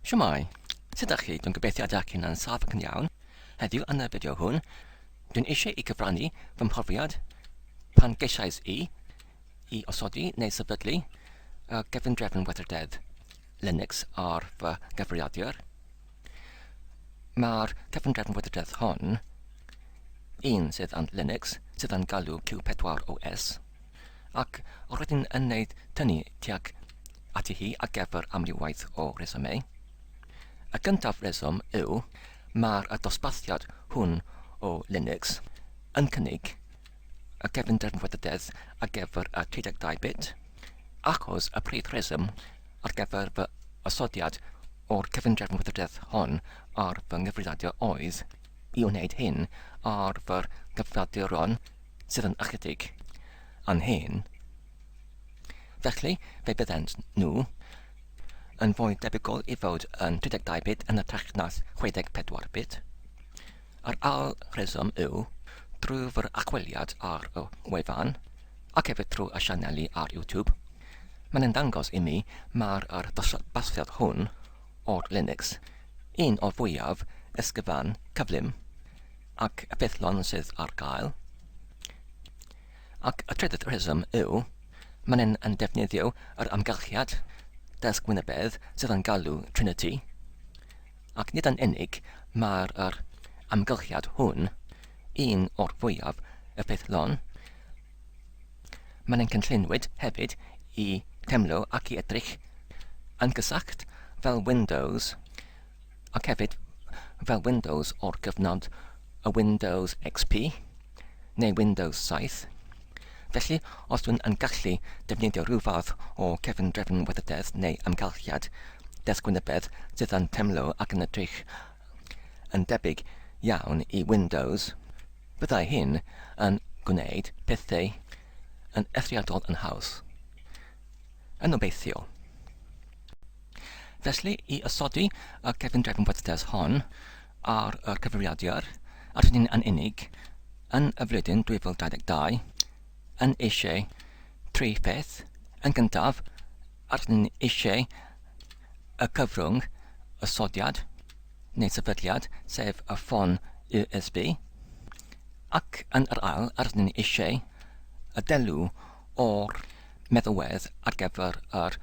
Shwmae! Sut ydych chi? Dwi'n gobeithio ydych chi'n yn saff ac yn iawn. Heddiw yn y fideo hwn, dwi'n eisiau i gyfrannu fy mhrofiad pan geisiais i i osodi neu sefydlu y gefndrefn weithrededd Linux ar fy nghyfrifiadur. Mae'r cefndrefn weithrededd hon, un sydd yn Linux, sydd yn galw Q4OS, ac rydyn yn ei tynnu tuag ati hi ar gyfer amrywiaeth o resymau. Y gyntaf reswm yw mae'r y dosbarthiad hwn o Linux yn cynnig y gefndrefn weithrededd ar gyfer y 32 bit, achos y prif rheswm ar gyfer fy osodiad o'r cyfundrefn weithrededd hon ar fy nghyfrifiadur oedd i wneud hyn ar fy nghyfrifiaduron sydd yn ychydig yn hen. Felly, fe byddent nhw yn fwy debygol i fod yn 32 bit yn hytrach na 64 bit. Yr ail rheswm yw drwy fy archwiliad ar y wefan ac hefyd trwy y sianeli ar YouTube, mae'n ymddangos i mi mae'r yr dosbarthiad hwn o'r Linux un o'r fwyaf ysgyfan cyflym ac effeithlon sydd ar gael. Ac y trydydd rheswm yw, mae'n yn, yn defnyddio yr amgylchiad desg wynebedd sydd yn galw Trinity, ac nid yn unig mae'r yr amgylchiad hwn un o'r fwyaf effeithlon, mae'n cynllunwyd hefyd i teimlo ac i edrych yn gysacht fel Windows ac hefyd fel Windows o'r gyfnod y Windows XP neu Windows 7. Felly, os dwi'n yn gallu defnyddio rhyw fath o cefndrefn weithrededd neu amgylchiad desg wynebedd sydd yn teimlo ac yn edrych yn debyg iawn i Windows, byddai hyn yn gwneud pethau yn eithriadol yn haws. Yn obeithiol. Felly, i osodi y cefndrefn weithrededd hon ar yr cyfrifiadur, a rydyn ni'n yn unig, yn y flwyddyn 2022, yn eisiau tri pheth. Yn gyntaf, rydyn ni eisiau y cyfrwng osodiad neu sefydliad, sef y ffon USB, ac yn yr ail, rydyn ni eisiau y delw o'r meddalwedd ar gyfer yr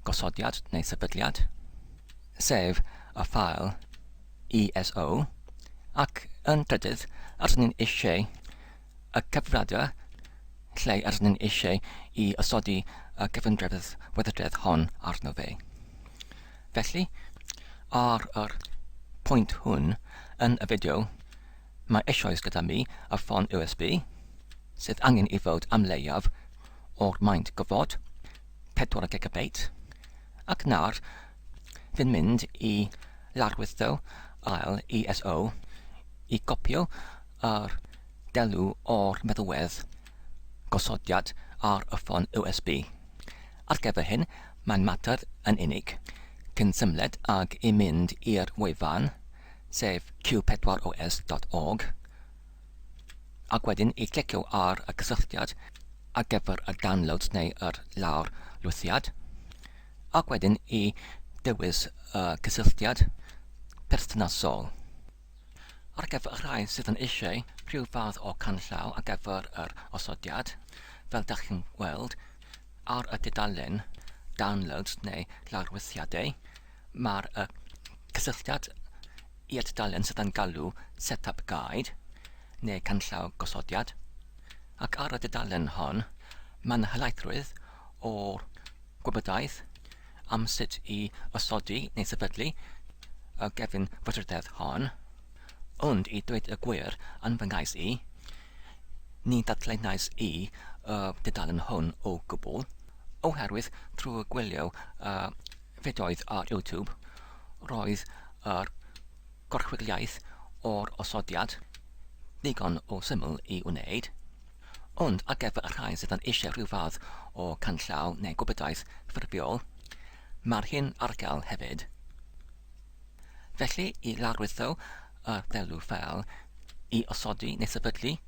gosodiad neu sefydliad, sef y ffael ESO, ac yn drydydd, rydyn ni'n eisiau y cyfrifiadur lle rydyn ni'n eisiau i osodi y cyfundrefn weithrededd hon arno fe. Felly, ar yr pwynt hwn yn y fideo, mae eisoes gyda mi y ffon USB, sydd angen i fod am leiaf o'r maint gofod, 4 gigabyte, ac nawr fi'n mynd i lawrlwytho ail ESO i gopio yr delw o'r meddalwedd gosodiad ar y ffon USB. Ar gyfer hyn, mae'n mater yn unig cyn symled ag i mynd i'r wefan, sef q4os.org, ac wedyn i clicio ar y cysylltiad ar gyfer y downloads neu yr lawrlwythiad, ac wedyn i dewis y cysylltiad perthnasol. Ar gyfer y rhai sydd yn eisiau rhyw fath o canllaw ar gyfer yr osodiad, fel dach chi'n gweld ar y dudalen downloads neu lawrlwythiadau, mae'r y cysylltiad i'r tudalen sydd yn galw Setup Guide neu Canllaw Gosodiad, ac ar y dudalen hon mae'n helaethrwydd o'r gwybodaeth am sut i osodi neu sefydlu y gefn weithrededd hon, ond i dweud y gwir yn fy nghais i, ni ddarllenais i y dudalen hwn o gwbl, oherwydd trwy gwylio y fideoedd ar YouTube, roedd yr gorchwyliaeth o'r osodiad ddigon o syml i wneud, ond ar gyfer y rhai sydd yn eisiau rhyw fath o canllaw neu gwybodaeth ffurfiol, mae'r hyn ar gael hefyd. Felly, i lawrlwytho y ddelw ffeil i osodi neu sefydlu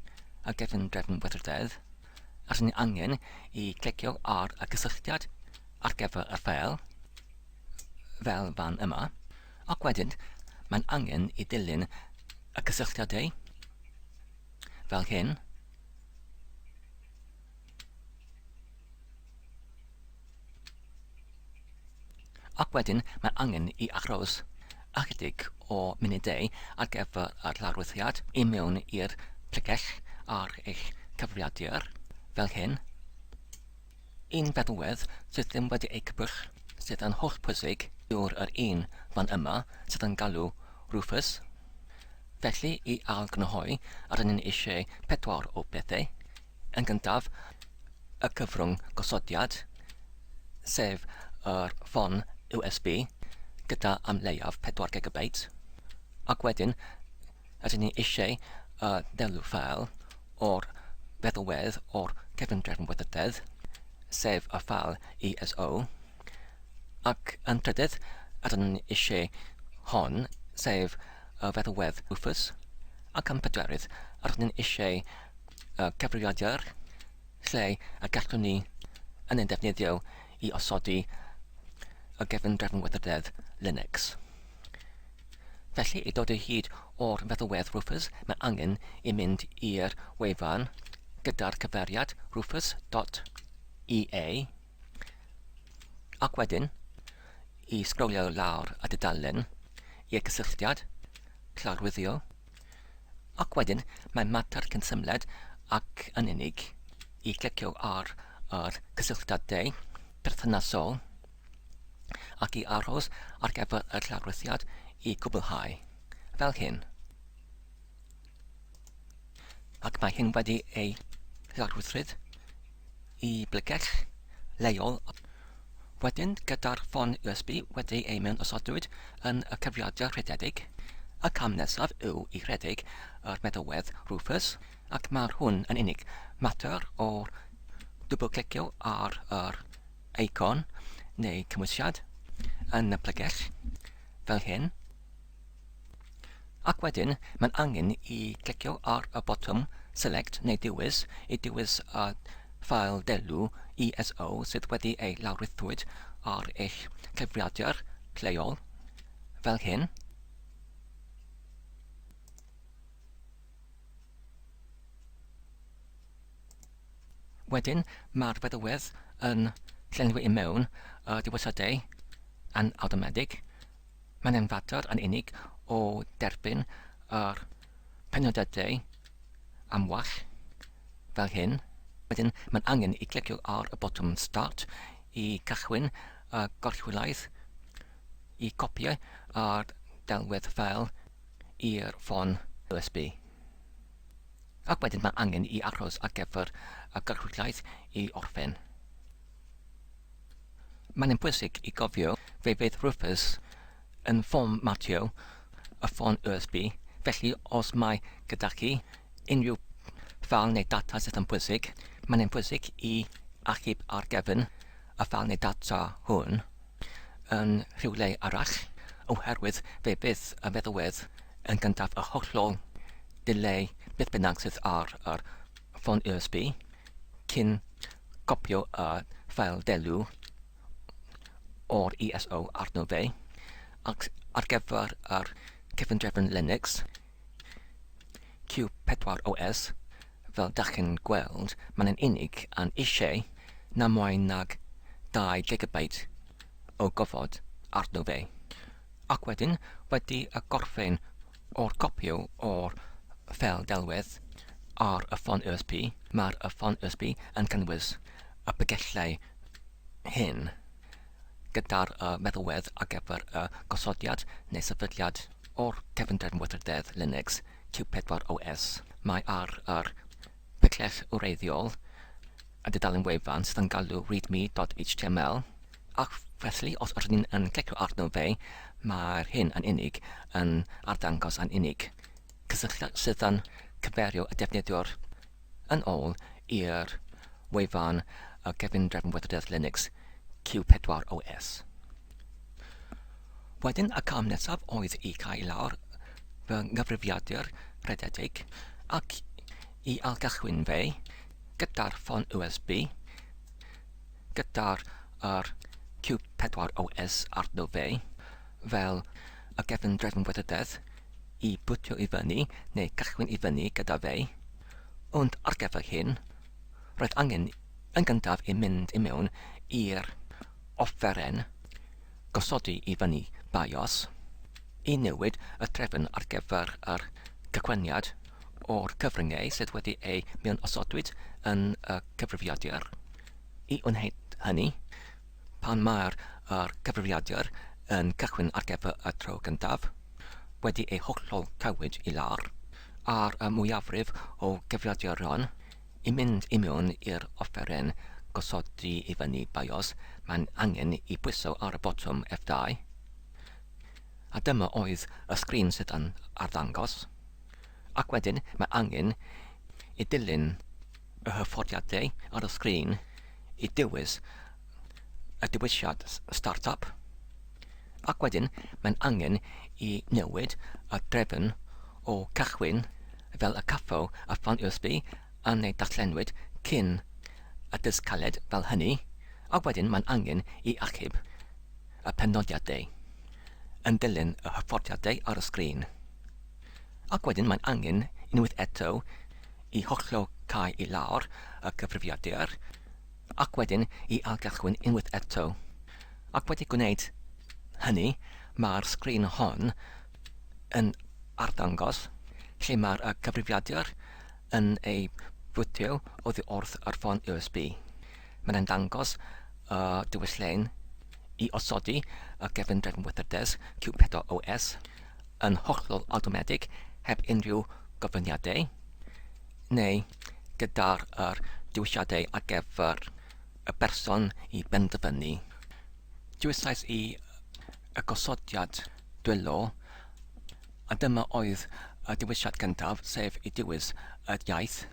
y gefndrefn weithrededd, rydyn ni angen i clicio ar y cysylltiad ar gyfer y ffeil, fel fan yma. Ac wedyn, mae'n angen i ddilyn y cysylltiadau fel hyn. Ac wedyn mae angen i aros ychydig o munudau ar gyfer yr lawrlwythiad i mewn i'r pregell ar eich cyfrifiadur, fel hyn. Un feddalwedd sydd ddim wedi ei crybwyll sydd yn hollpwysig yw'r yr un fan yma sydd yn galw Rufus. Felly i ailgrynhoi, rydyn ni'n eisiau pedwar o bethau. Yn gyntaf, y cyfrwng gosodiad, sef yr ffon USB gyda am leiaf 4 gigabyte, ac wedyn rydyn ni eisiau y delw ffael o'r feddalwedd o'r cefndrefn weithrededd, sef y ffael ISO, ac yn trydydd rydyn ni eisiau hon, sef y feddalwedd Rufus, ac yn pedwerydd rydyn ni eisiau y cyfrifiadur lle y gallwn ni yn ei ddefnyddio i osodi y gefndrefn weithrededd Linux. Felly, i dod o hyd o'r feddalwedd Rufus, mae angen i mynd i'r wefan gyda'r cyfeiriad rufus.ea ac wedyn i sgrolio lawr y dudalen i'r cysylltiad cyfarwyddio. Ac wedyn, mae mater cyn symled ac yn unig i glicio ar yr cysylltiadau perthnasol ac i aros ar gyfer y llawrlwythiad i gwblhau, fel hyn. Ac mae hyn wedi ei lawrlwythryd i blegell leol. Wedyn, gyda'r ffon USB wedi ei mewn osodwyd yn y cyfrifiadur rhededig, y cam nesaf yw i rhedeg yr meddalwedd Rufus, ac mae'r hwn yn unig mater o'r dwbl-clicio ar yr eicon neu cymwysiad yn y plegell, fel hyn. Ac wedyn, mae'n angen i clicio ar y botwm Select neu Dewis i dewis y ffael delw ISO sydd wedi ei lawrlwythwyd ar eich cyfrifiadur lleol, fel hyn. Wedyn, mae'r feddalwedd yn llenwi i mewn y dewisiadau yn awtomatig. Mae'n yn fater yn unig o derbyn yr penodadau am wall fel hyn. Wedyn mae'n angen i clicio ar y botwm Start i cychwyn y gorchwylaeth i copïo a'r delwedd ffael i'r ffon USB. Ac wedyn mae angen i aros ar gyfer y gorchwylaeth i orffen. Mae'n yn bwysig i gofio fe fydd Rufus yn fformatio y ffon USB, felly os mae gyda chi unrhyw ffeil neu data sydd yn bwysig, mae'n yn bwysig i achub ar gefn y ffeil neu data hwn yn rhywle arall, oherwydd fe fydd y meddalwedd yn gyntaf y hollol dileu beth bynnag sydd ar yr ffon USB. cyn copïo y ffeil delw o'r ISO arno fe, ac ar gyfer yr cyfundrefn Linux, Q4OS, fel dach chi'n gweld, mae'n yn unig yn eisiau na mwy nag 2 gigabyte o gofod arno fe. Ac wedyn, wedi y gorffen o'r copïo o'r ffeil delwedd ar y ffon USB, mae'r y ffon USB yn cynnwys y pygellau hyn gyda'r y meddalwedd ar gyfer y gosodiad neu sefydliad o'r cefndrefn weithrededd Linux Q4OS. Mae ar yr picell wreiddiol y dudalen wefan sydd yn galw readme.html, ac felly os ydyn ni'n yn clicio arno fe, mae'r hyn yn unig yn arddangos yn unig cysylltiad sydd yn cyfeirio y defnyddiwr yn ôl i'r wefan y Cyfundrefn Weithrededd Linux Q4OS. Wedyn y cam nesaf oedd i cau lawr fy nghyfrifiadur rhededig ac i ailgychwyn fe gyda'r ffon USB, gyda'r yr Q4OS arno fe, fel y gefn drefn wleidyddiaeth i bwtio i fyny neu cychwyn i fyny gyda fe, ond ar gyfer hyn, roedd angen yn gyntaf i mynd i mewn i'r offeren gosodi i fyny BIOS i newid y trefn ar gyfer yr cychwyniad o'r cyfryngau sydd wedi eu mewn-osodwyd yn y cyfrifiadur. I wneud hynny, pan mae'r yr cyfrifiadur yn cychwyn ar gyfer y tro cyntaf, wedi ei hollol cawyd i lawr, ar y mwyafrif o gyfrifiaduron, i mynd i mewn i'r offeren gosodi i fyny BIOS, mae'n angen i bwyso ar y botwm F2. A dyma oedd y sgrin sydd yn arddangos. Ac wedyn mae angen i dilyn y hyfforddiadau ar y sgrin i dewis y dewisiad Startup. Ac wedyn mae'n angen i newid y drefn o cychwyn fel y caffo a ffan USB a neu darllenwyd cyn y disg caled fel hynny, a wedyn mae'n angen i achub y penodiadau yn dilyn y hyfforddiadau ar y sgrin. Ac wedyn mae'n angen unwaith eto i hollol cau i lawr y cyfrifiadur ac wedyn i ailgychwyn unwaith eto. Ac wedi gwneud hynny, mae'r sgrin hon yn arddangos lle mae'r cyfrifiadur yn ei fwtio oddi wrth yr ffon USB. Mae'n dangos y dewislen i osodi y gefndrefn weithredes Q4 OS yn hollol awtomatig heb unrhyw gofyniadau, neu gyda'r yr dewisiadau ar gyfer y person i benderfynu. Dewisais i y gosodiad dwylo, a dyma oedd y dewisiad cyntaf, sef i dewis y iaith.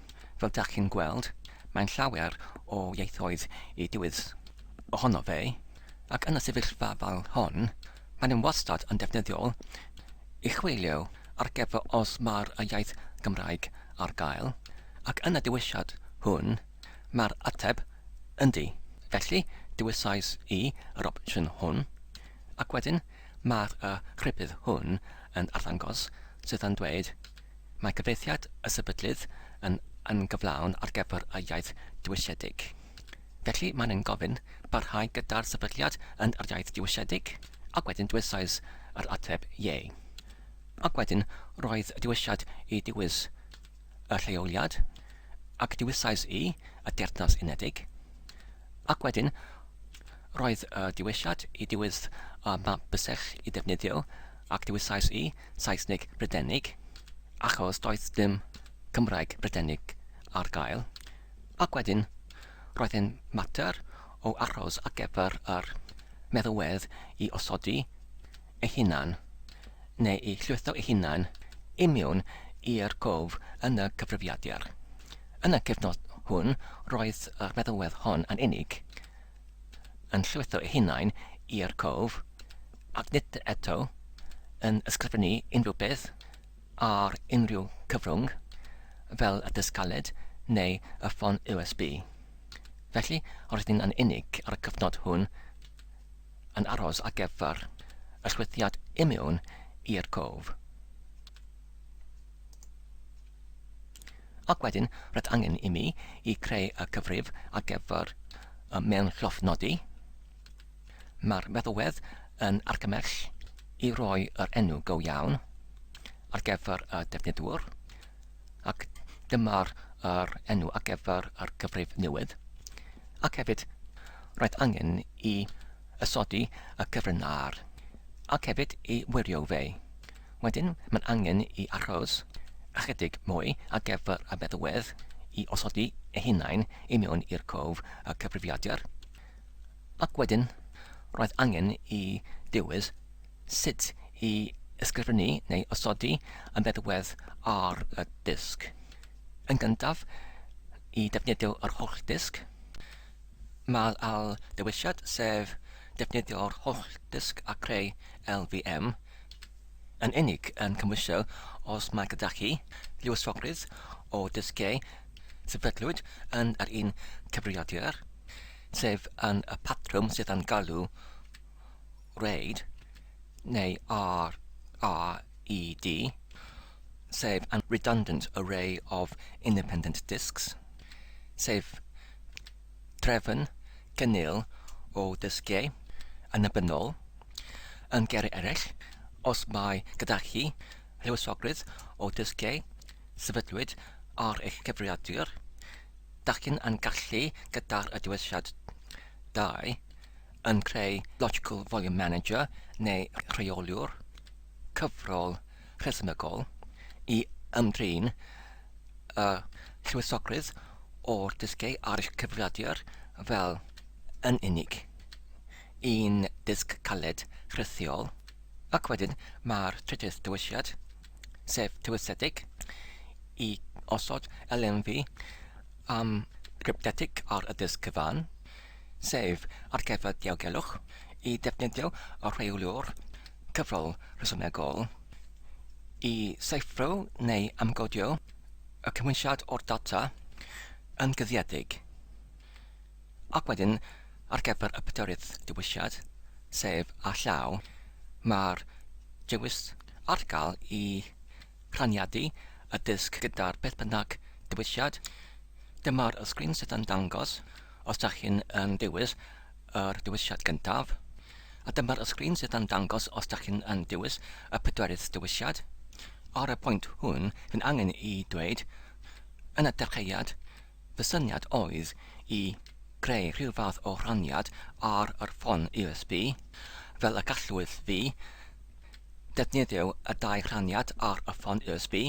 Fel dach chi'n gweld, mae'n llawer o ieithoedd i dewis ohono fe, ac yn y sefyllfa fel hon, mae'n yn wastad yn defnyddiol i chwilio ar gyfer os mae'r iaith Gymraeg ar gael, ac yn y dewisiad hwn mae'r ateb yndi. Felly, dewisais i yr opsiwn hwn, ac wedyn mae'r y rhybudd hwn yn arddangos sydd yn dweud Mae cyfieithiad y sefydlydd yn angyflawn ar gyfer y iaith dewisiedig. Felly mae'n yn gofyn parhau gyda'r sefydliad yn yr iaith dewisiedig, ac wedyn dewisais yr ateb ie. Ac wedyn roedd y dewisiad i dewis y lleoliad, ac dewisais i y Deyrnas Unedig. Ac wedyn roedd y dewisiad i dewis y map bysell i ddefnyddio, ac dewisais i Saesneg Brydeinig, achos doedd dim Cymraeg Brydeinig ar gael. Ac wedyn, roedd e'n mater o aros ar gyfer yr meddalwedd i osodi ei hunan, neu i llwytho ei hunan i mewn i'r cof yn y cyfrifiadur. Yn y cyfnod hwn, roedd yr meddalwedd hon yn unig yn llwytho ei hunain i'r cof, ac nid eto yn ysgrifennu unrhyw beth ar unrhyw cyfrwng, fel y disg caled neu y ffon USB. Felly, roedd yn unig ar y cyfnod hwn yn aros ar gyfer y llwythiad imiwn i'r cof. Ac wedyn, roedd angen i mi i creu y cyfrif ar gyfer y mewn llofnodi. Mae'r meddalwedd yn argymell i roi yr enw go iawn ar gyfer y defnyddwyr, ac dyma'r yr enw ar gyfer yr cyfrif newydd. Ac hefyd, roedd angen i ysodi y cyfrinair, ac hefyd i wirio fe. Wedyn, mae'n angen i aros ychydig mwy ar gyfer y meddalwedd i osodi ei hunain i mewn i'r cof y cyfrifiadur. Ac wedyn, roedd angen i dewis sut i ysgrifennu neu osodi y meddalwedd ar y disg. Yn gyntaf, i defnyddio yr holl disg. Mae'r ail dewisiad, sef defnyddio'r holl ddisg a creu LVM, yn unig yn cymhwyso os mae gyda chi lluosogrwydd o ddisgiau sefydlwyd yn yr un cyfrifiadur, sef yn y patrwm sydd yn galw RAID neu RAID. RAID, sef an Redundant Array of Independent Disks, sef trefn cynnil o ddisgiau annibynnol. Yn geiriau eraill, os mae gyda chi lewysogrwydd o ddisgiau sefydlwyd ar eich cyfrifiadur, dach chi'n yn gallu gyda'r y dewisiad 2 yn creu Logical Volume Manager neu rheoliwr cyfrol rhesymegol i ymdrin y llywysogrwydd o'r disgiau ar eich cyfrifiadur fel yn unig un disg caled rhithiol. Ac wedyn mae'r trydydd dewisiad, sef tywysedig, i osod LMV am gryptetig ar y disg cyfan, sef ar gyfer diogelwch, i ddefnyddio y rheoliwr cyfrol rhesymegol i seiffro neu amgodio y cymhwysiad o'r data yn guddiedig. Ac wedyn, ar gyfer y pedwerydd dewisiad, sef â llaw, mae'r dewis ar gael i rhaniadu y disg gyda'r beth bynnag dewisiad. Dyma'r sgrin sydd yn dangos os dach chi'n yn dewis yr dewisiad gyntaf. A dyma'r sgrin sydd yn dangos os dach chi'n yn dewis y pedwerydd dewisiad. Ar y pwynt hwn, fi'n angen i dweud, yn y dechreuad, fy syniad oedd i greu rhyw fath o rhaniad ar yr ffon USB, fel y gallwyd fi defnyddio y dau rhaniad ar y ffon USB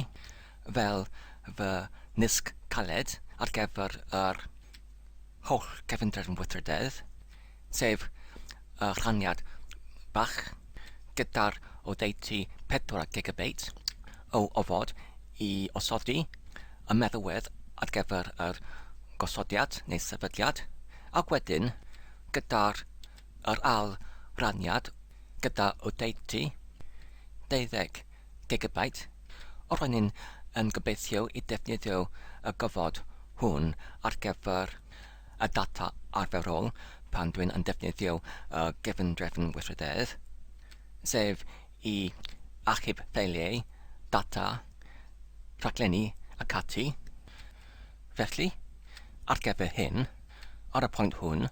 fel fy nisg caled ar gyfer yr holl gyfundrefn weithrededd, sef y rhaniad bach gyda'r oddeutu 4 gigabyte o ofod i osodi y meddalwedd ar gyfer yr gosodiad neu sefydliad, ac wedyn gyda'r yr ail raniad gyda oddeutu 12 gigabyte. Ro'n i'n yn gobeithio i defnyddio y gofod hwn ar gyfer y data arferol pan dwi'n yn defnyddio y gyfundrefn weithrededd, sef i achub ffeiliau, data, rhaglenni ac ati. Felly, ar gyfer hyn, ar y pwynt hwn,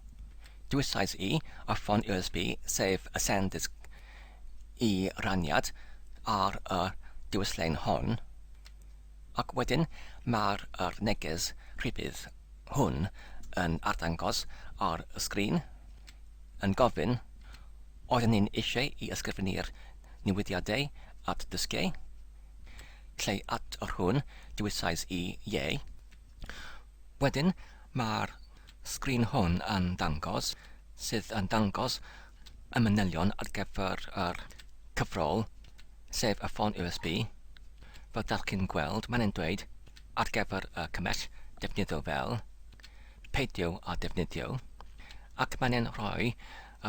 dewisais i y ffon USB, sef y SanDisk i raniad ar y dewislen hon, ac wedyn mae'r yr neges rhybudd hwn yn arddangos ar y sgrin, yn gofyn oedden ni'n eisiau i ysgrifennu'r newidiadau at dysgu, lle at yr hwn dewisais i ie. Wedyn mae'r sgrin hwn yn dangos, sydd yn dangos y manylion ar gyfer yr cyfrol, sef y ffon USB. Fel dach chi'n gweld, mae'n e'n dweud ar gyfer y cymell defnyddio fel, peidio â defnyddio, ac mae'n e'n rhoi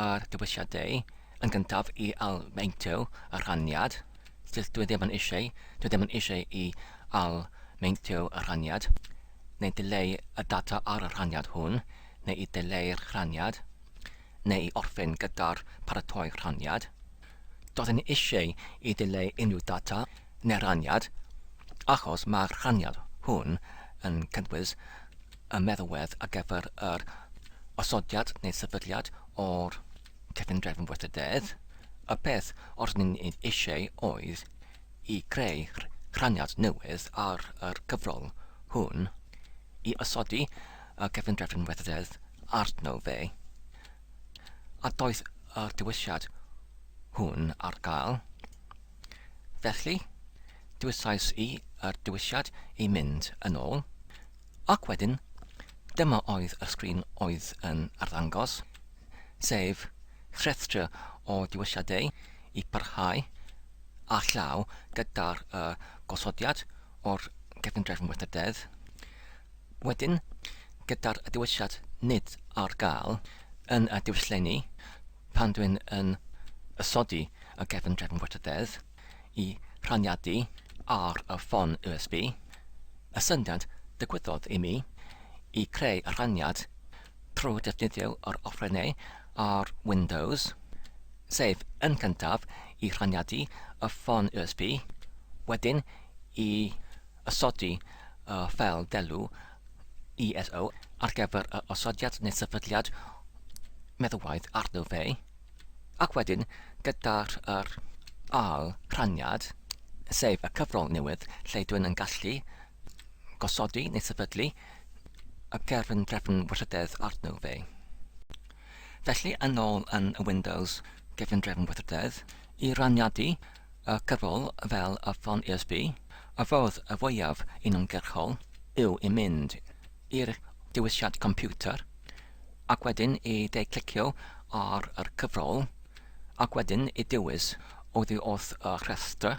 yr dewisiadau yn gyntaf i almeintio y rhaniad, sydd dwi ddim yn eisiau, dwi ddim yn eisiau i almeintio y rhaniad, neu dileu y data ar y rhaniad hwn, neu i dileu'r rhaniad, neu i orffen gyda'r paratoi rhaniad. Doeddwn i eisiau i ddileu unrhyw data neu raniad, achos mae'r rhaniad hwn yn cynnwys y meddalwedd ar gyfer yr osodiad neu sefydliad o'r cyfundrefn weithrededd. Y peth oeddwn i eisiau oedd i greu rhaniad newydd ar yr cyfrol hwn i osodi y cyfundrefn weithrededd arno fe. A doedd yr dewisiad hwn ar gael. Felly, dewisais i yr dewisiad i mynd yn ôl, ac wedyn, dyma oedd y sgrin oedd yn arddangos, sef rhestr o dewisiadau i parhau â llaw gyda'r gosodiad o'r cyfundrefn weithrededd. Wedyn, gyda'r dewisiad nid ar gael yn y dewislenni, pan dwi'n yn ysodi y gefn drefn weithrededd i rhaniadu ar y ffon USB, y syniad ddigwyddodd i mi i creu y rhaniad trwy defnyddio yr offerynnau ar Windows, Sef, yn cyntaf, i rhaniadu y ffon USB, wedyn i osodi y ffeil delw ISO ar gyfer y osodiad neu sefydliad meddalwedd arno fe, ac wedyn gyda'r yr ail rhaniad, sef y cyfrol newydd lle dwi'n yn gallu gosodi neu sefydlu y gerfyn drefn weithrededd arno fe. Felly, yn ôl yn y Windows gefn drefn weithrededd, i raniadu y cyfrol fel y ffon USB, y fodd y fwyaf uniongyrchol yw i mynd i'r dewisiad Computer ac wedyn i dde-clicio ar yr cyfrol ac wedyn i dewis oddi wrth y rhestr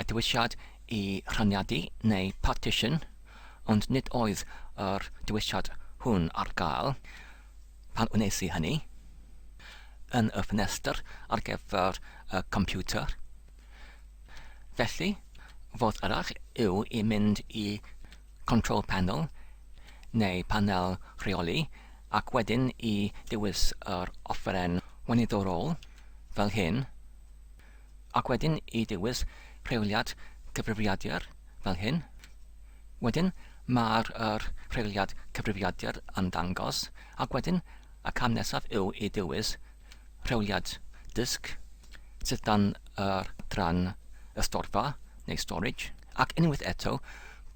y dewisiad i rhaniadu neu partition, ond nid oedd yr dewisiad hwn ar gael pan wnes i hynny yn y ffenestr ar gyfer y computer. Felly, fodd arall yw i mynd i Control Panel neu Panel Rheoli ac wedyn i dewis yr offeren weinyddol fel hyn ac wedyn i dewis rheoliad cyfrifiadur fel hyn. Wedyn mae'r yr rheoliad cyfrifiadur yn dangos ac wedyn y cam nesaf yw i dewis rheoliad disg sydd dan yr adran ystorfa neu storage ac unwaith eto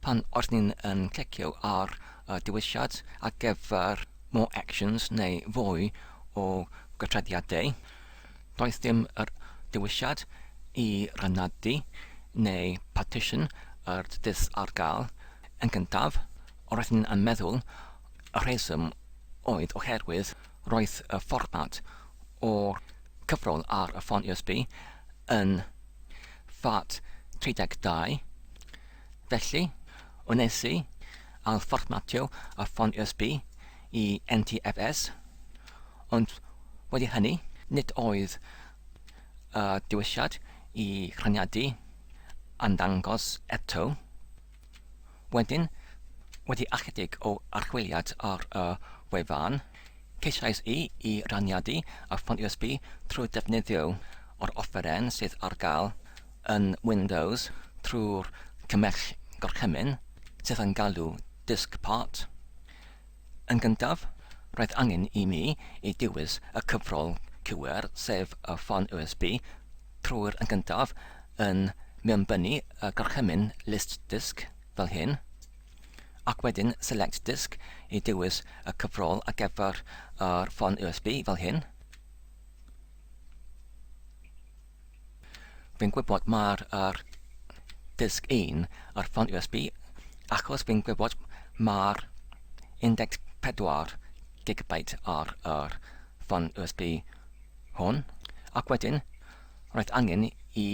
pan oes ni'n yn clicio ar y dewisiad ar gyfer more actions neu fwy o gytrediadau does dim yr dewisiad i rannadu neu partition yr disg ar gael yn gyntaf roeddwn i'n meddwl y rheswm oedd oherwydd roedd y fformat o'r cyfrol ar y ffon USB yn FAT 32, felly wnes i ail-fformatio y ffon USB i NTFS, ond wedi hynny nid oedd y dewisiad i rhaniadu yn dangos eto. Wedyn, wedi ychydig o archwiliad ar y wefan, ceisiais i i raniadu y ffon USB trwy defnyddio yr offeren sydd ar gael yn Windows trwy'r cymell gorchymyn sydd yn galw Diskpart. Yn gyntaf, roedd angen i mi i dewis y cyfrol cywir, sef y ffon USB, trwy'r yn gyntaf yn mewnbynnu y gorchymyn list disk fel hyn, ac wedyn select disk i dewis y cyfrol ar gyfer yr ffon USB fel hyn. Fi'n gwybod mae'r yr disg 1 ar ffon USB achos fi'n gwybod mae'r 14 gigabyte ar yr ffon USB hwn ac wedyn roedd angen i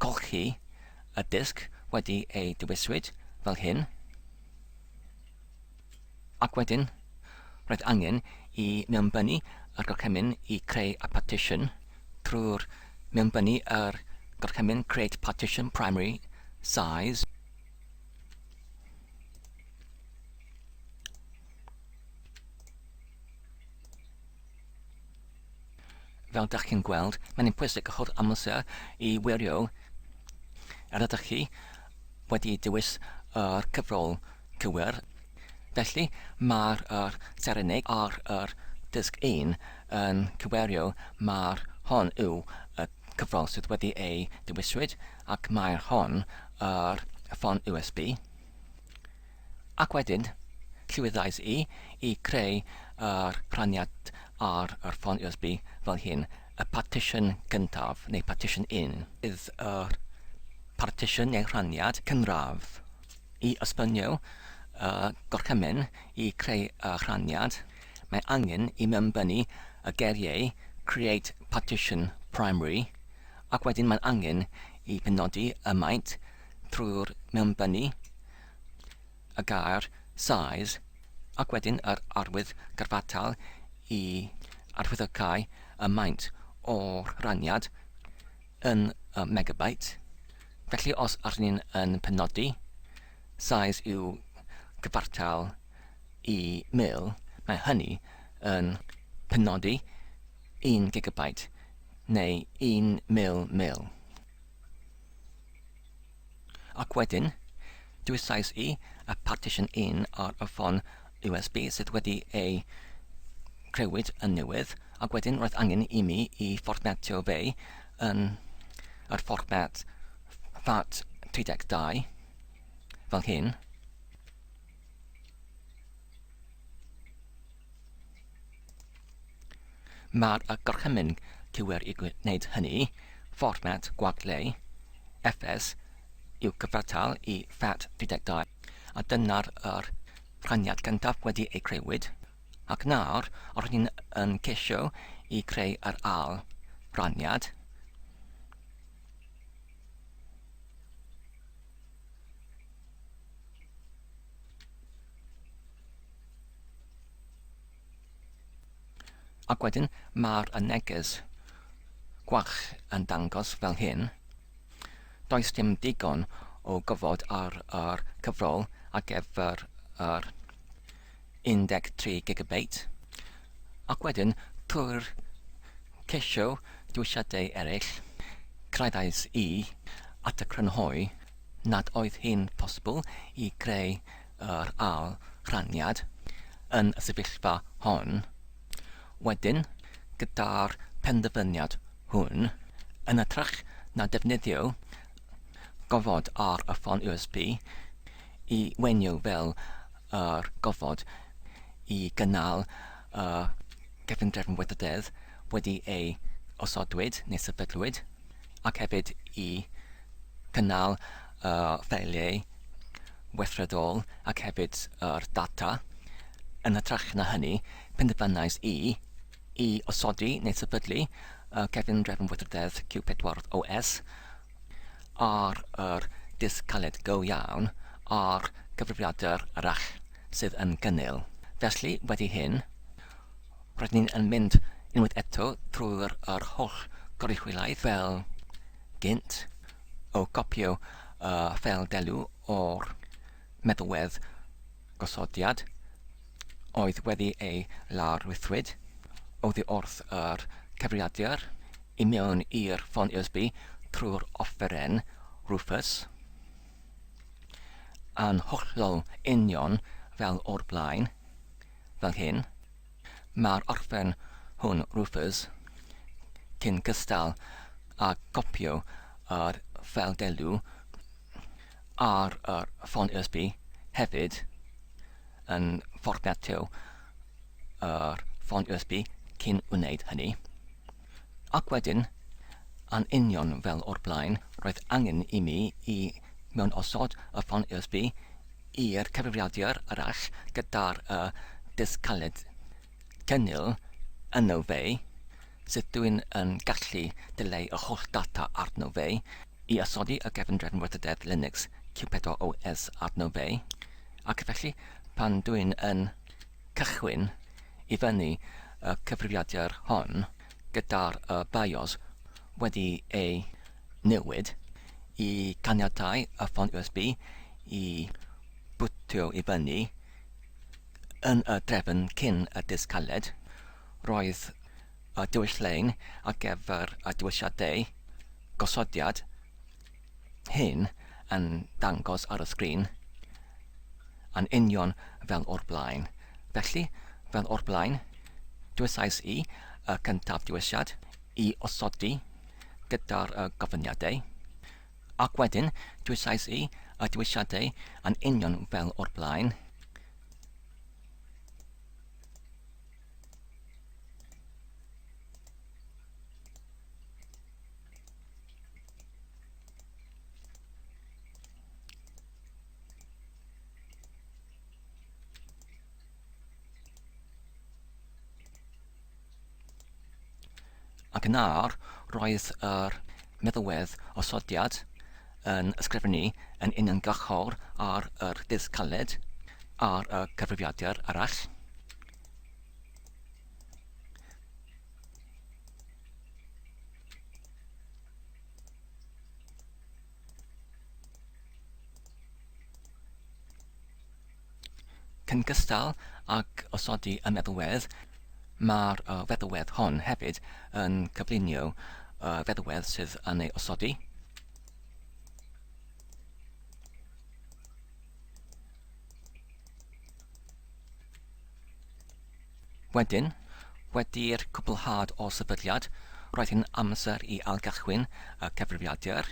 golchi y disg wedi ei dewiswyd fel hyn ac wedyn roedd angen i mewnbynnu yr gorchymyn i creu y partition trwy'r mewnbynnu yr gorchymyn create partition primary size Fel dych chi'n gweld, mae'n pwysig yr holl amser i wirio yr ydych chi wedi dewis yr cyfrol cywir. Felly, mae'r yr sereneg ar yr disg 1 yn cywerio mae'r hon yw y cyfrol sydd wedi ei dewiswyd ac mae'r hon yr ffon USB. Ac wedyn, llwyddais i i creu yr rhaniad ar yr ffon USB fel hyn, y partition gyntaf, neu partition 1. Bydd yr partition neu rhaniad cynradd i esbonio y gorchymyn i creu y rhaniad, mae angen i mewnbynnu y geiriau create partition primary ac wedyn mae'n angen i penodi y maint trwy'r mewnbynnu y gair size ac wedyn yr arwydd gyfartal i arwyddocáu y maint o'r rhaniad yn y megabyte. Felly os ydyn ni'n yn penodi size yw gyfartal i 1000, mae hynny yn penodi 1 gigabyte. neu 1,000,000. Ac wedyn, dewisais i y partition 1 ar y ffon USB sydd wedi ei creuwyd yn newydd, ac wedyn roedd angen i mi i fformatio fe yn yr fformat FAT32, fel hyn. Mae'r gorchymyn cywir i gwneud hynny, fformat gwagle, fs, yw cyfartal i FAT32, a dyna'r yr rhaniad cyntaf wedi ei creuwyd, ac nawr rydyn ni'n yn ceisio i creu yr ail raniad. Ac wedyn mae'r y neges gwach yn dangos fel hyn. Does dim digon o gofod ar yr cyfrol ar gyfer yr 13 gigabyte. Ac wedyn, trwy'r ceisio dewisiadau eraill, cyrhaeddais i at y crynhoi nad oedd hi'n posibl i greu yr ail rhaniad yn y sefyllfa hon. Wedyn, gyda'r penderfyniad hwn, yn hytrach na defnyddio gofod ar y ffon USB i wenio fel yr gofod i gynnal y cyfundrefn weithrededd wedi ei osodwyd neu sefydlwyd, ac hefyd i cynnal y ffeiliau weithredol ac hefyd yr data. Yn hytrach na hynny, penderfynais i i osodi neu sefydlu y cyfundrefn weithrededd Q4 OS ar yr disg caled go iawn ar gyfrifiadur arall sydd yn gynnil. Felly, wedi hyn, rydyn ni'n yn mynd unwaith eto trwy'r yr holl goruchwyliaeth fel gynt o gopio y ffeil delw o'r meddalwedd gosodiad oedd wedi ei lawrlwythwyd oddi wrth yr cyfrifiadur i mewn i'r ffon USB trwy'r offeren Rufus a'n hollol union fel o'r blaen, fel hyn. Mae'r orffen hwn Rufus cyn gystal â gopio yr ffeil delw ar yr ffon USB hefyd yn fformatio yr ffon USB cyn wneud hynny. Ac wedyn, yn union fel o'r blaen, roedd angen i mi i mewn osod y ffon USB i'r cyfrifiadur arall gyda'r y disg caled cynnil yno fe, sut dwi'n yn gallu dileu y holl data arno fe, i osodi y gefndrefn weithrededd Linux Q4 OS arno fe, ac felly pan dwi'n yn cychwyn i fyny y cyfrifiadur hon gyda'r y BIOS wedi ei newid i caniatáu y ffon USB i bwtio i fyny yn y drefn cyn y disg caled, roedd y dewis lein ar gyfer y dewisiadau gosodiad hyn yn dangos ar y sgrin yn union fel o'r blaen. Felly, fel o'r blaen, dewisais i y cyntaf dewisiad i osodi gyda'r gofyniadau, ac wedyn dewisais i y dewisiadau yn union fel o'r blaen. Ac yn awr, roedd yr meddalwedd osodiad yn ysgrifennu yn uniongyrchol ar yr disg caled ar y cyfrifiadur arall. Cyn gystal ag osodi y meddalwedd, Mae'r feddalwedd hon hefyd yn cyflunio y feddalwedd sydd yn ei osodi. Wedyn, wedi'r cwblhad o sefydliad, roedd hi'n amser i ailgychwyn y cyfrifiadur,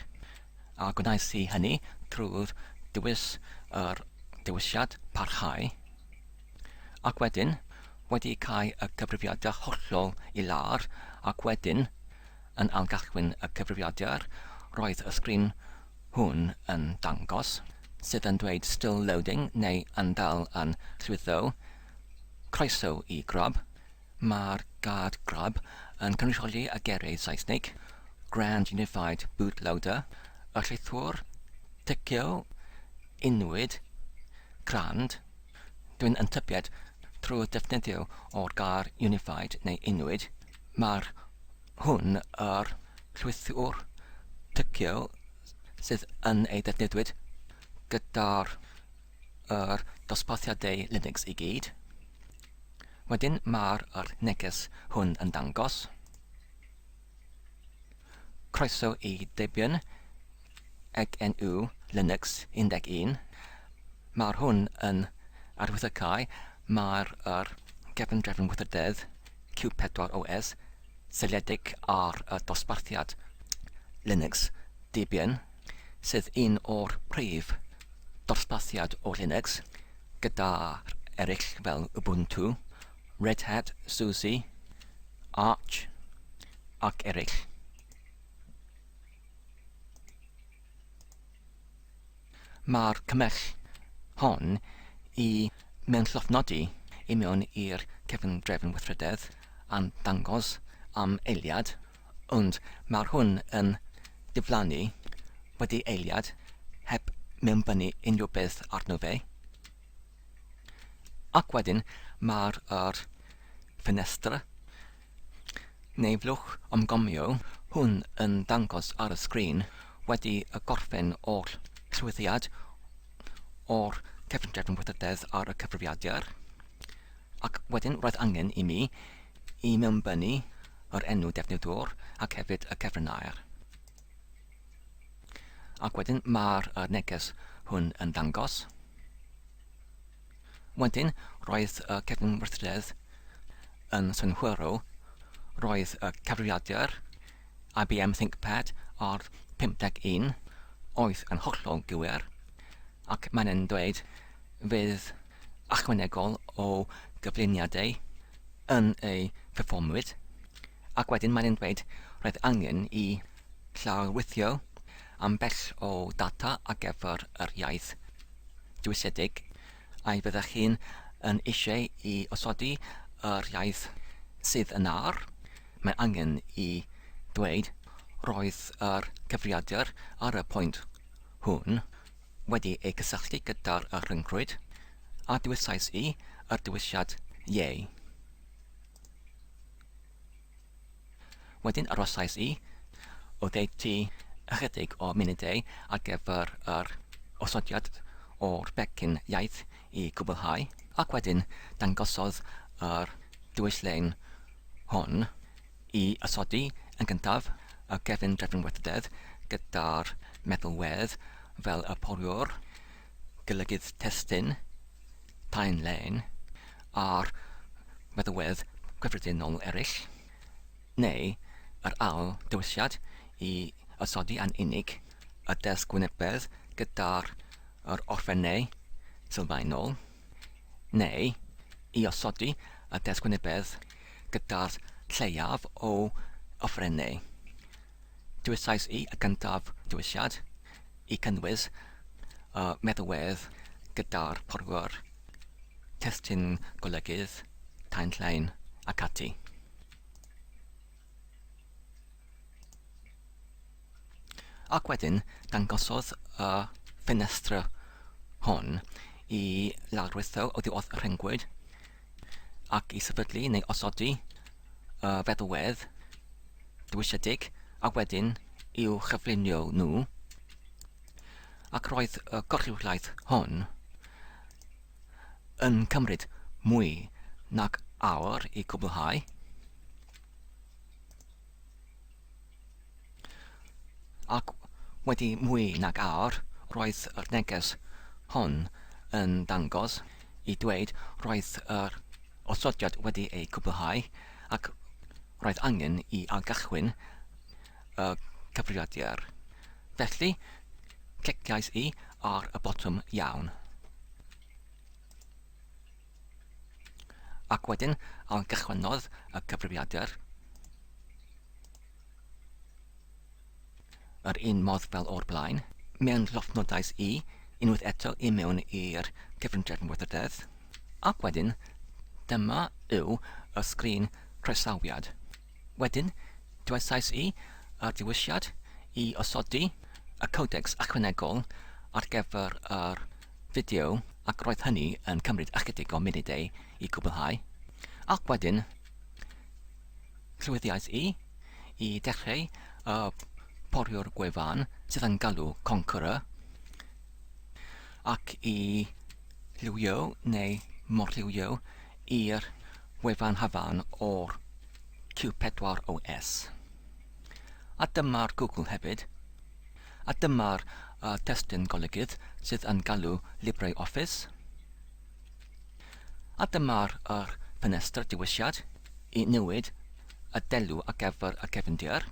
a gwnaeth hi hynny trwy dewis yr dewisiad parhau. Ac wedyn, wedi cau y cyfrifiadur hollol i lawr ac wedyn yn ailgychwyn y cyfrifiadur, roedd y sgrin hwn yn dangos, sydd yn dweud still loading neu yn dal yn llwytho. Croeso i Grub. Mae'r gair Grub yn cynrychioli y geiriau Saesneg Grand Unified Bootloader, y lleithwr, tycio, unwyd, crand. Dwi'n yn tybied trwy defnyddio o'r gair unified neu unwyd, mae'r hwn yr llwythwr tycio sydd yn ei ddefnyddwyd gyda'r yr dosbarthiadau Linux i gyd. Wedyn mae'r yr neges hwn yn dangos. Croeso i Debian XNU Linux 11. Mae'r hwn yn arwyddocau mae'r yr gefndrefn weithrededd Q4 OS seiliedig ar y dosbarthiad Linux Debian, sydd un o'r prif dosbarthiad o Linux, gyda eraill fel Ubuntu, Red Hat, SUSE, Arch ac eraill. Mae'r cymell hon i mewnllofnodi i mewn i'r cefndrefn weithrededd a'n dangos am eiliad, ond mae'r hwn yn diflannu wedi eiliad heb mewnbynnu unrhyw beth arno fe. Ac wedyn mae'r yr ffenestr neu flwch ymgomio hwn yn dangos ar y sgrin wedi y gorffen o'r llwyddiad o'r cefndrefn weithrededd ar y cyfrifiadur. Ac wedyn roedd angen i mi i mewnbynnu yr enw defnyddwr ac hefyd y cyfrinair. Ac wedyn mae'r neges hwn yn dangos. Wedyn, roedd y cefnwerthredd yn synhwyro, roedd y cyfrifiadur IBM ThinkPad R51 oedd yn hollol gywir, ac mae'n yn dweud fydd ychwanegol o gyflwyniadau yn ei pherfformwyd, ac wedyn mae'n yn dweud roedd angen i llawrweithio ambell o data ar gyfer yr iaith dewisedig, ai fyddech chi'n yn eisiau i osodi yr iaith sydd yn ar? Mae angen i ddweud roedd yr cyfrifiadur ar y pwynt hwn wedi ei cysylltu gyda'r rhyngrwyd, a dewisais i yr dewisiad Ie. Wedyn arhosais i oddeutu ychydig o munudau ar gyfer yr osodiad o'r becyn iaith i gwblhau, ac wedyn dangosodd yr dewislen hon i osodi yn gyntaf y cefn-drefn weithrededd gyda'r meddalwedd fel y poriwr, golygydd testun, Timeline a'r meddalwedd cyffredinol eraill, neu yr ail dewisiad i osodi yn unig y desg wynebedd gyda'r yr orffennau sylfaenol, neu i osodi y desg wynebedd gyda'r lleiaf o offerynnau. Dewisais i y gyntaf dewisiad i cynnwys y meddalwedd gyda'r porwr, testun golygydd, timeline ac ati. Ac wedyn dangosodd y ffenestr hon i lawrlwytho oddi wrth y rhyngwyd ac i sefydlu neu osodi y feddalwedd dewisiedig a wedyn i'w chyflunio nhw, ac roedd y gorchwyliaeth hon yn cymryd mwy nag awr i cwblhau. Ac wedi mwy nag awr, roedd yr neges hon yn dangos i dweud roedd yr osodiad wedi ei cwblhau ac roedd angen i ailgychwyn y cyfrifiadur. Felly, cliciais i ar y botwm iawn. Ac wedyn ailgychwynnodd y cyfrifiadur. Yr un modd fel o'r blaen, mewn llofnodais i unwaith eto i mewn i'r cyfundrefn weithrededd. Ac wedyn, dyma yw y sgrin croesawiad. Wedyn, dywedais i yr dewisiad i osodi y codecs ychwanegol ar gyfer yr fideo ac roedd hynny yn cymryd ychydig o munudau i gwblhau. Ac wedyn, llwyddiais i i dechrau y poriwr gwefan sydd yn galw Conqueror ac i lliwio neu morliwio i'r wefan hafan o'r Q4OS. A dyma'r Google hefyd. A dyma'r uh, testun golygydd sydd yn galw LibreOffice. A dyma'r yr ffenestr dewisiad i newid y delw ar gyfer y cefndir.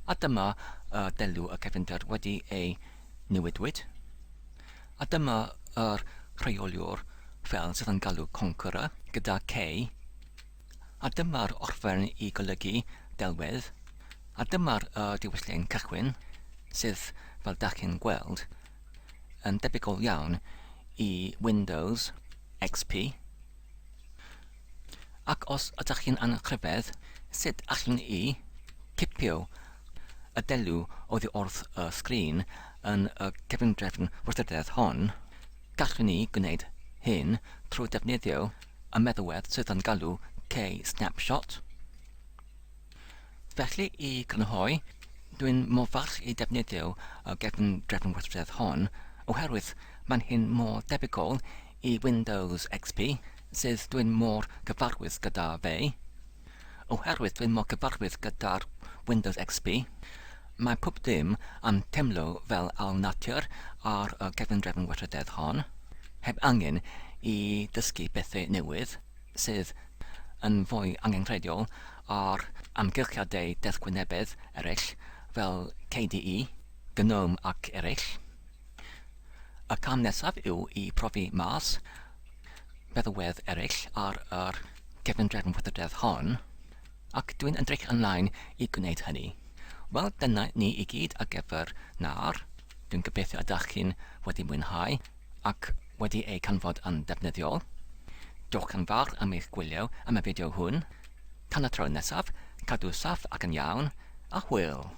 A dyma y delw y cefndir wedi ei newidwyd. A dyma yr rheoliwr fel sydd yn galw Conqueror gyda K. A dyma'r orffen i golygu delwedd. A dyma'r y diwylliant cychwyn sydd, fel dach chi'n gweld, yn debygol iawn i Windows XP. Ac os ydych chi'n anrhyfedd, sut allwn i cipio y delw oddi wrth y sgrin yn y cyfundrefn wrthydedd hon? Gallwn ni gwneud hyn trwy defnyddio y meddalwedd sydd yn galw KSnapshot. Felly, i grynhoi, dwi'n mor falch i defnyddio y gefn-drefn weithrededd hon, oherwydd mae'n hyn mor debygol i Windows XP, sydd dwi'n mor gyfarwydd gyda fe. Oherwydd dwi'n mor gyfarwydd gyda'r Windows XP, mae pob dim yn teimlo fel al natur ar y gefn-drefn weithrededd hon, heb angen i ddysgu pethau newydd, sydd yn fwy angenrheidiol ar amgylchiadau dethgwynebedd eraill fel KDE, GNOME ac eraill. Y cam nesaf yw i profi mas meddalwedd eraill ar yr cefndrefn weithrededd hon, ac dwi'n edrych ymlaen i gwneud hynny. Wel, dyna ni i gyd ar gyfer nawr. Dwi'n gobeithio ydych chi'n wedi mwynhau ac wedi eu canfod yn ddefnyddiol. Diolch yn fawr am eich gwylio am y fideo hwn. Tan y tro nesaf, cadw saff ac yn iawn, a hwyl!